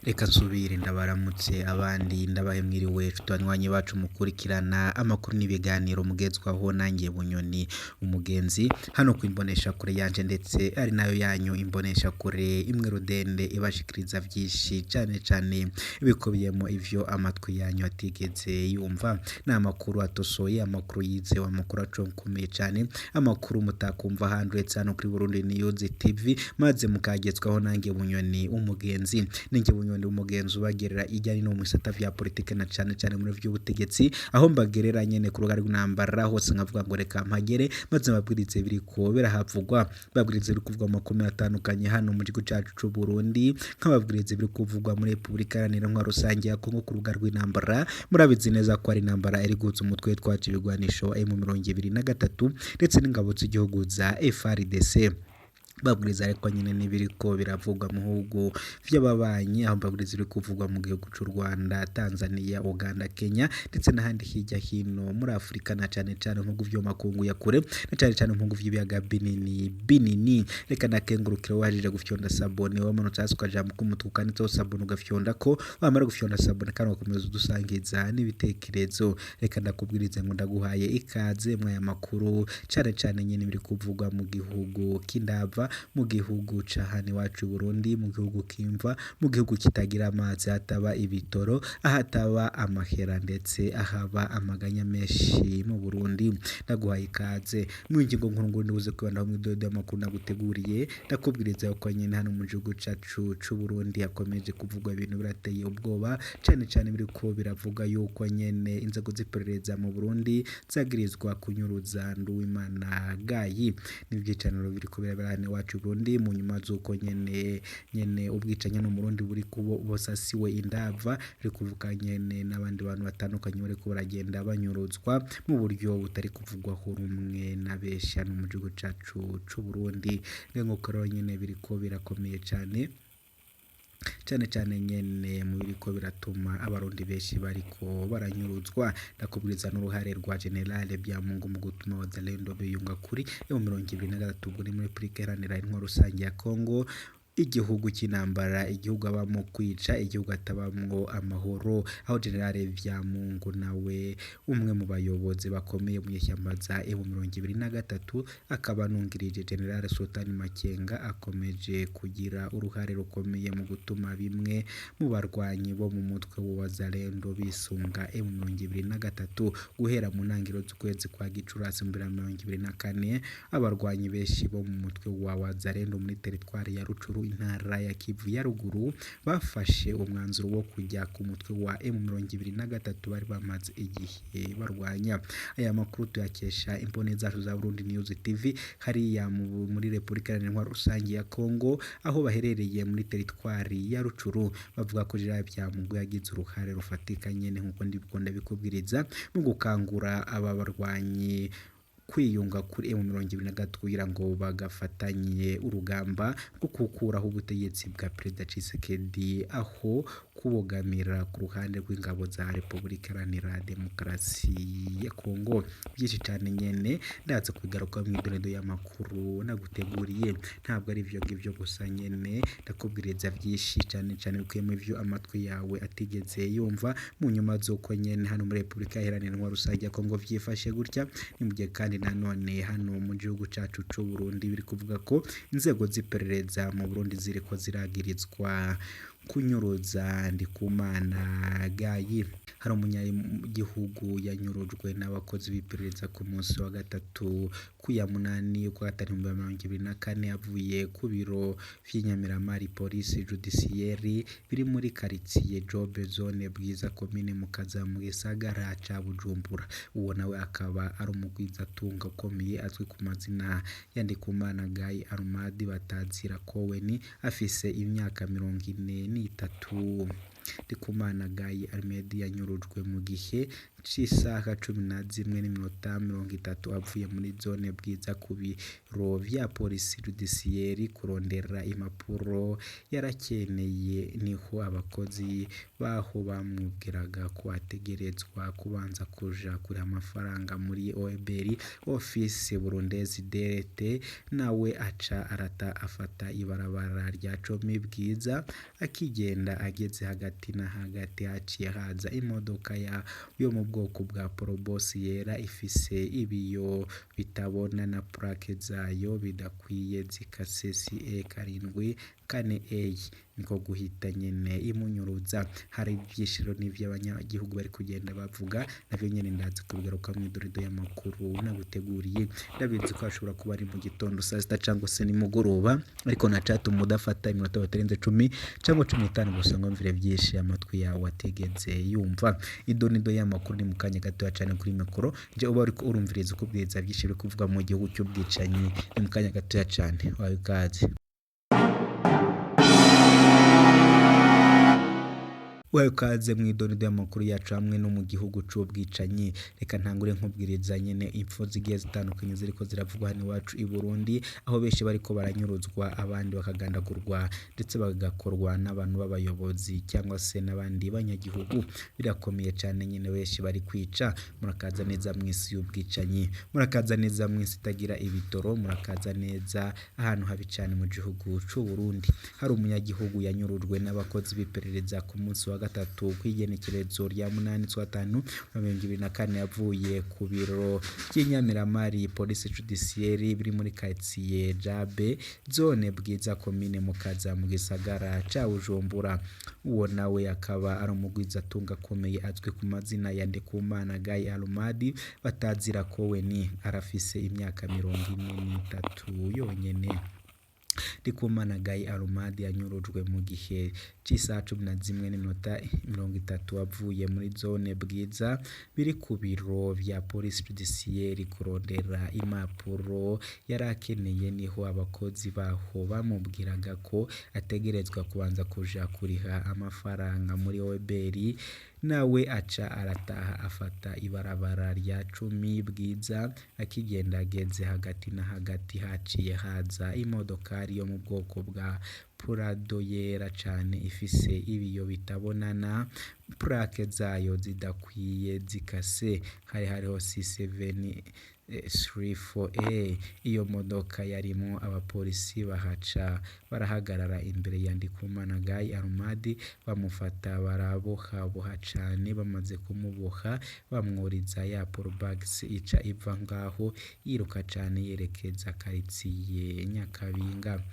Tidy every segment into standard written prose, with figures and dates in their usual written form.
Reka nsubire ndabaramutse abandi ndabahe mwiriwe banywanyi bacu mukurikirana amakuru n'ibiganiro mugezwaho nanjye Bunyoni umugenzi hano ku imboneshakure yanje ndetse ari nayo yanyu imboneshakure imwe rudende ibashikiriza vyinshi cane cane bikubiyemo ivyo amatwi yanyu atigeze yumva. Ni amakuru atosoye, amakuru yizewe, amakuru aconkomeye cane, amakuru mutakumva ahandi uretse hano kuri Burundi News TV, maze mukagezwaho nanjye Bunyoni umugenzi. Ninjye Bunyoni umugenzi ubagerera irya nino mu bisata vya politike na cane cane muri vy'ubutegetsi, aho mbagerera nyene ku rubuga rw'intambara hose nkavuga ngo reka mpagere maze mbabwirize biriko birahavugwa, mbabwirize ibiri kuvugwa mu makomine atandukanye hano mu gihugu cacu c'u Burundi, nkababwiriza ibiri kuvugwa muri Repubulika Iharanira Intwaro Rusange ya Kongo ku rubuga rw'intambara. Murabizi neza ko ari intambara iri guhuza umutwe witwaje ibigwanisho wa M23 ndetse n'ingabo z'igihugu za FARDC. Babwiriza ariko nyene n'ibiriko biravugwa mu bihugu vy'ababanyi, aho mbabwiriza ibiri kuvugwa mu gihugu c'u Rwanda, Tanzania, Uganda, Kenya ndetse n'ahandi hirya hino muri Afrika na cane cane mu bihugu vyo mu makungu ya kure na cane cane mu bihugu vy'ibiyaga binini binini. Reka ndakengurukire wahejije gufyonda sabone, wamanutse hasi ukaja mu k'umutuku kanditseho sabone ugafyondako, wamara gufyonda sabone kandi ugakomeza udusangiza n'ibitekerezo. Reka ndakubwirize ngo ndaguhaye ikaze mw'aya makuru cane cane nyene ibiri kuvugwa mu gihugu k'indava, mu gihugu ca hano iwacu i Burundi, mu gihugu kimva, mu gihugu kitagira amazi, hataba ibitoro, ahataba amahera ndetse ahaba amaganya menshi mu Burundi. Ndaguhaye ikaze mu ngingo nkuru ngo ndibuze kwibandaho mw'idodo y'amakuru naguteguriye. Ndakubwiriza yuko nyene hano mu gihugu cacu c'u Burundi hakomeje kuvugwa ibintu birateye ubwoba, cane cane biriko biravuga yuko nyene inzego z'iperereza mu Burundi zagirizwa kunyuruza Nduwimana Gayi. N'ivyicaniro biriko birabera hano iwacu i Burundi mu nyuma z'uko nyene ubwicanyi hano mu Burundi buriko busasiwe indava, biri kuvuga nyene n'abandi bantu batandukanye bariko baragenda banyuruzwa mu buryo butari kuvugwaho rumwe na benshi hano mu gihugu cacu c'u Burundi. Nk'uko rero nyene biriko birakomeye cane, cane cane nyene mu biriko biratuma abarundi benshi bariko baranyuruzwa. Ndakubwiriza n'uruhare rwa General Byamungu mu gutuma Wazalendo biyunga kuri M23, ubwo ni muri Repubulika Iharanira Intwaro Rusange ya Kongo, igihugu c'intambara, igihugu abamwo kwica, igihugu atabamwo amahoro, aho General Byamungu nawe umwe mu bayobozi bakomeye mu nyeshyamba za M23 akaba anungirije General Sultan Makenga, akomeje kugira uruhare rukomeye mu gutuma bimwe mu barwanyi bo mu mutwe wa Wazalendo bisunga M23. Guhera mu ntangiriro z'ukwezi kwa Gicurasi 2024, abarwanyi benshi bo mu mutwe wa Wazalendo muri teritwari ya Rucuru, intara ya Kivu ya ruguru, bafashe umwanzuro wo kujya ku mutwe wa M23 bari bamaze igihe barwanya. Aya makuru tuyakesha imbone zacu za Burundi News TV hariya muri Repubulika Iharanira Intwaro Rusange ya Kongo, aho baherereye muri teritwari ya Rucuru. Bavuga ko General Byamungu yagize uruhare rufatika nyene nkuko ndiko ndabikubwiriza mu gukangura aba barwanyi kwiyunga kuri M23 kugira ngo bagafatanye urugamba rwo gukuraho ubutegetsi bwa Perezida Tshisekedi, aho kubogamira ku ruhande rw'ingabo za Repubulika Iharanira Demokarasi ya Kongo. Byinshi cane nyene ndaza kubigarukaho mw'idonedo y'amakuru naguteguriye. Ntabwo ari ivyo ngivyo gusa nyene, ndakubwiriza vyinshi cane cane bikubiyemwo ivyo amatwi yawe atigeze yumva mu nyuma z'uko nyene hano muri Repubulika Iharanira Intwaro Rusange ya Kongo vyifashe gutya. Ni mugihe kandi nanone hano mu gihugu cacu c'u Burundi biri kuvuga ko inzego z'iperereza mu Burundi ziriko ziragirizwa kunyuruza Ndikumana Gayi. Hari umunyagihugu yanyurujwe n'abakozi b'iperereza ku munsi wa gatatu kuya munani ukwa gatanu 2024, avuye ku biro vy'Inyamiramari Polisi Judiciaire biri muri karitsiye Jobe zone Bwiza komine Mukaza mu gisagara ca Bujumbura. Uwo nawe akaba ari umugwizatunga ukomeye azwi ku mazina ya Ndikumana Gayi Armadi batazira Koweni, afise imyaka 43. Ndikumana Gayi Ahmed yanyurujwe mu gihe c'isaha 11:30 avuye muri zone Bwiza ku biro vya polisi judiciaire kurondera impapuro yarakeneye, niho abakozi baho bamubwiraga ko ategerezwa kubanza kuja kuriha amafaranga muri OBR, Office Burundaise de l'Etat, nawe aca arata afata ibarabara rya Cumi Bwiza. Akigenda ageze hagati na hagati haciye haza imodoka yo mu bwoko bwa Probox yera ifise ibiyo bitabona na plaque zayo bidakwiye zikase CA 74 A, niko guhita nyene imunyuruza. Hari ivyishiro n'ivy'abanyagihugu bari kugenda bavuga, navyo nyene ndaza kubigaruka mw'idorido y'amakuru naguteguriye. Ndabizi ko hashobora kuba ari mu gitondo, saa sita cyangwa se nimugoroba, ariko ntacatuma udafata iminota batarenze 10 cyangwa 15 gusa ngo mvire vyinshi amatwi yawe atigeze yumva. Idonido y'amakuru ni mu kanya gatoya cane kuri mikoro nje uba uriko urumviriza uko ubwiriza vyinshi biri kuvugwa mu gihugu cy'ubwicanyi. Ni mu kanya gatoya cane, wawe ikaze. Wawe ikaze mu idonido y'amakuru yacu hamwe no mu gihugu c'ubwicanyi. Reka ntangure nkubwiriza nyene impfu zigiye zitandukanye ziriko ziravugwa hano iwacu i Burundi, aho benshi bariko baranyuruzwa, abandi bakagandagurwa, ndetse bagakorwa n'abantu b'abayobozi cyangwa se n'abandi banyagihugu. Birakomeye cane nyene, benshi bari kwica. Murakaza neza mw'isi y'ubwicanyi, murakaza neza mw'isi itagira ibitoro, murakaza neza ahantu habi cane mu gihugu c'u Burundi. Hari umunyagihugu yanyurujwe n'abakozi b'iperereza ku munsi wa gatatu kw'igenekerezo rya 8/5/2024, yavuye ku biro by'Inyamiramabi, Police Judiciaire, biri muri quartier Jabe, zone Bwiza, komine Mukaza, mu gisagara ca Bujumbura. Uwo nawe akaba ari umugwizatunga akomeye azwi ku mazina ya Ndikumana Guy Alumadi batazira Koweni, arafise imyaka 43 yonyene. Ndikumana Guy Alumadi yanyurujwe mu gihe c'isaha 11:30 avuye muri zone Bwiza biri ku biro vya Police Judiciaire kurondera impapuro yarakeneye, niho abakozi baho bamubwiraga ko ategerezwa kubanza kuja kuriha amafaranga muri OBR, nawe aca arataha afata ibarabara rya Cumi Bwiza. Akigenda ageze hagati na hagati haciye haza imodokari yo mu bwoko bwa Prado yera cane ifise ibiyo bitabonana, plaque zayo zidakwiye zikase, hari hariho C7 34A. Iyo modoka yarimwo abapolisi bahaca barahagarara imbere ya Ndikumana Guy Alumadi, bamufata barabohaboha cane. Bamaze kumuboha bamwuriza ya Probox, ica iva ngaho yiruka cane yerekeza quartier Nyakabinga.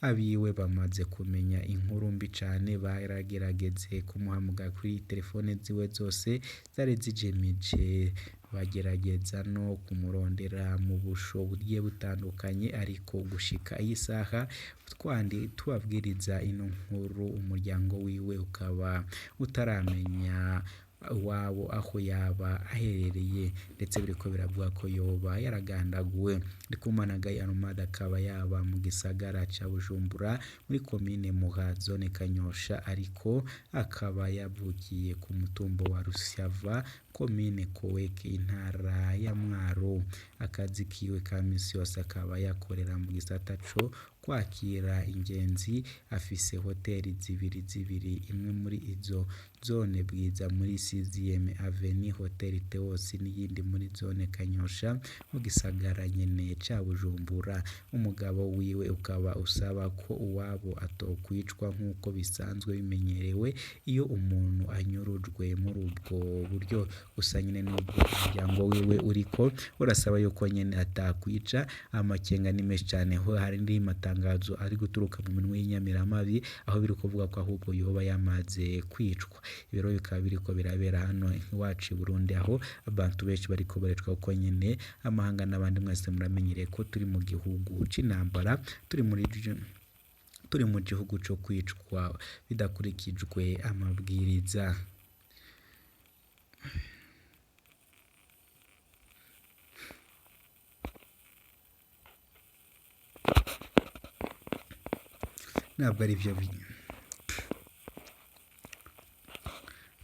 Abiwe bamaze kumenya inkuru mbi cane baragerageze kumuhamagara kuri telefone ziwe zose zari zijimije, bagerageza no kumurondera mu busho bugiye butandukanye, ariko gushika iyi saha twandi tubabwiriza ino nkuru umuryango wiwe ukaba utaramenya iwabo aho yaba aherereye, ndetse biriko biravuga ko yoba yaragandaguwe. Ndikumana Guy Alumadi akaba yaba mu gisagara ca Bujumbura muri komine Muha, zone Kanyosha, ariko akaba yavukiye ku mutumba wa Rusyava, komine Koweke, intara ya Mwaro. Akazi kiwe ka misi yose akaba yakorera mu gisata co kwakira ingenzi, afise hoteli zibiri zibiri, imwe muri izo zone Bwiza muri 6ème Avenue, Hotel Theos, n'iyindi muri zone Kanyosha mu gisagara nyene ca Bujumbura. Umugabo wiwe ukaba usaba ko uwabo atokwicwa nk'uko bisanzwe bimenyerewe iyo umuntu anyurujwe muri ubwo buryo. Gusa nyene n'ubwo umuryango wiwe uriko urasaba yuko nyene atakwica, amakenga ni menshi cane. Ho hari andi matangazo ari guturuka mu minwe y'inyamiramabi aho biri kuvuga ko ahubwo yoba yamaze kwicwa. Ibiro bikaba biriko birabera hano iwacu i Burundi, aho abantu benshi bariko baricwa kuko nyene amahanga n'abandi mwese muramenyereye ko turi mu gihugu c'intambara, turi mu gihugu co kwicwa bidakurikijwe amabwiriza. Ntabwo ari byo,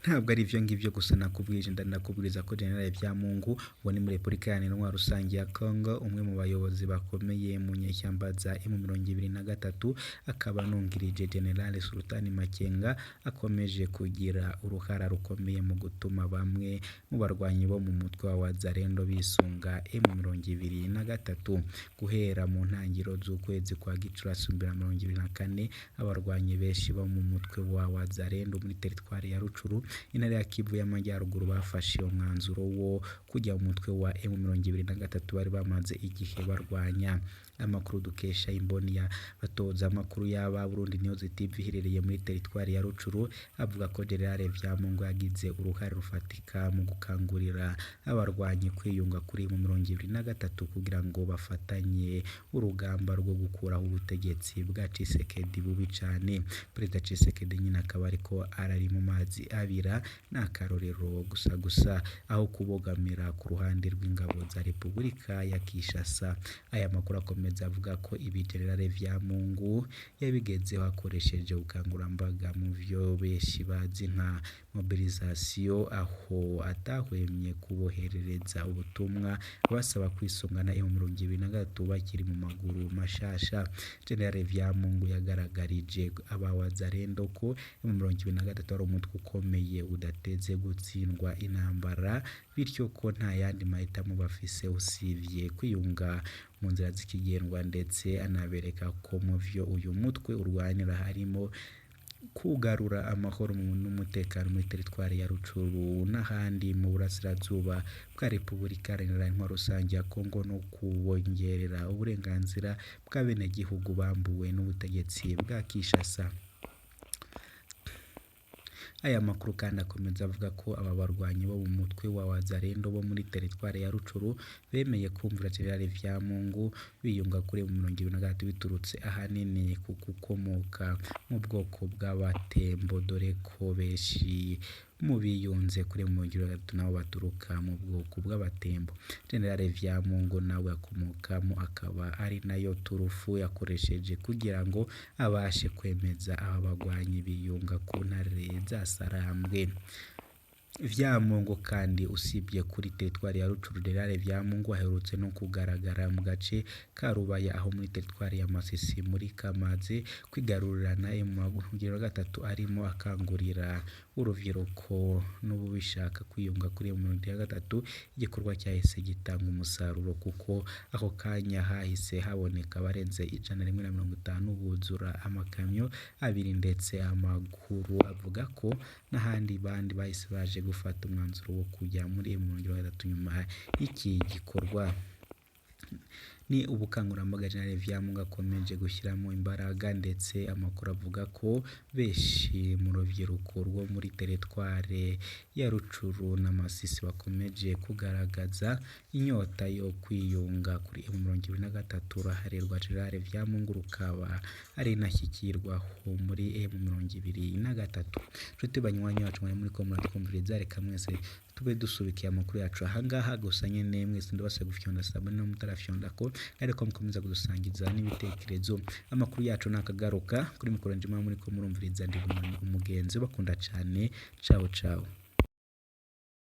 Ntabwo ari ivyo ngivyo gusa nakubwije, ndanakubwiriza ko General Vyamungu uwo ni muri Repubulika Iharanira Intwaro Rusange ya Congo, umwe mu bayobozi bakomeye mu nyeshyamba za M23 akaba anungirije General Sultani Makenga, akomeje kugira uruhara rukomeye mu gutuma bamwe mu barwanyi bo mu mutwe wa Wazalendo bisunga M23. Guhera mu ntangiriro z'ukwezi kwa Gicurasi 2024, abarwanyi benshi bo mu mutwe wa Wazalendo muri teritwari ya Rucuru, intara ya Kivu y'Amajyaruguru, bafashe umwanzuro wo kujya mu mutwe wa M23 bari bamaze igihe barwanya. Amakuru dukesha imboni ya batoza amakuru y'aba Burundi News TV iherereye muri teritwari ya Rucuru avuga ko General Vyamungu yagize uruhare rufatika mu gukangurira abarwanyi kwiyunga kuri M23 kugira ngo bafatanye urugamba rwo gukuraho ubutegetsi bwa Tshisekedi bubi cane. Perezida Tshisekedi nyine akaba ariko arari mu mazi abira n'akarorero gusa gusa aho kubogamira ku ruhande rw'ingabo za Repubulika ya Kinshasa. Aya makuru akomeza avuga ko ibi General Vyamungu yabigezeho akoresheje ubukangurambaga mu vyo benshi bazi nka mobilisation, aho atahwemye kuboherereza ubutumwa abasaba kwisungana M23 bakiri mu maguru mashasha. General Vyamungu yagaragarije aba Wazalendo ko M23 ari umutwe ukomeye udateze gutsindwa intambara, bityo ko nta yandi mahitamo bafise usivye kwiyunga mu nzira z'ikigendwa, ndetse anabereka ko mu vyo uyu mutwe urwanira harimo kugarura amahoro n'umutekano muri teritwari ya Rucuru n'ahandi mu burasirazuba bwa Repubulika Iharanira Intwaro Rusange ya Congo, no kubongerera uburenganzira bw'abenegihugu bambuwe n'ubutegetsi bwa Kinshasa. Aya makuru kandi akomeza avuga ko aba barwanyi bo mu mutwe wa Wazalendo bo muri teritwari ya Rucuru bemeye kumvira General Vyamungu biyunga kuri M23 biturutse ahanini ku gukomoka mu bwoko bw'Abatembo, dore ko benshi mu biyunze kuri M23 nabo baturuka mu bwoko bw'Abatembo. General Vyamungu nawe akomokamo, akaba ari nayo turufu yakoresheje kugira ngo abashe kwemeza aba bagwanyi biyunga ku ntare za Sarambwe. Vyamungu kandi usibye kuri teritwari ya Rucuru, General Vyamungu aherutse no kugaragara mu gace ka Rubaya aho muri teritwari ya Masisi muri Kamazi kwigarurira na M23 arimo akangurira urubyiruko n'ububishaka kwiyunga kuri M23. Igikorwa cyahise gitanga umusaruro kuko ako kanya hahise haboneka abarenze 150 buzura amakamyo abiri, ndetse amakuru avuga ko n'ahandi bandi bahise baje gufata umwanzuro wo kujya muri M23 nyuma y'iki gikorwa. Ni ubukangurambaga General Vyamungu akomeje gushyiramo imbaraga, ndetse amakuru avuga ko benshi mu rubyiruko rwo muri teritware ya Rucuru na Masisi bakomeje kugaragaza inyota yo kwiyunga kuri M23. Uruhare rwa General Vyamungu rukaba ari intashyikirwaho muri M23. Nshuti banywanyi bacu mwari muriko muratwumviriza, reka mwese tube dusubikiye amakuru yacu ahangaha. Gusa nyene mwese ndabasaba gufyonda sabone no mutarafyonda ko, ariko mukomeza kudusangiza n'ibitekerezo. Amakuru yacu nakagaruka kuri mikoro njima muriko murumviriza, ndi umugenzi bakunda cane. Ciao ciao.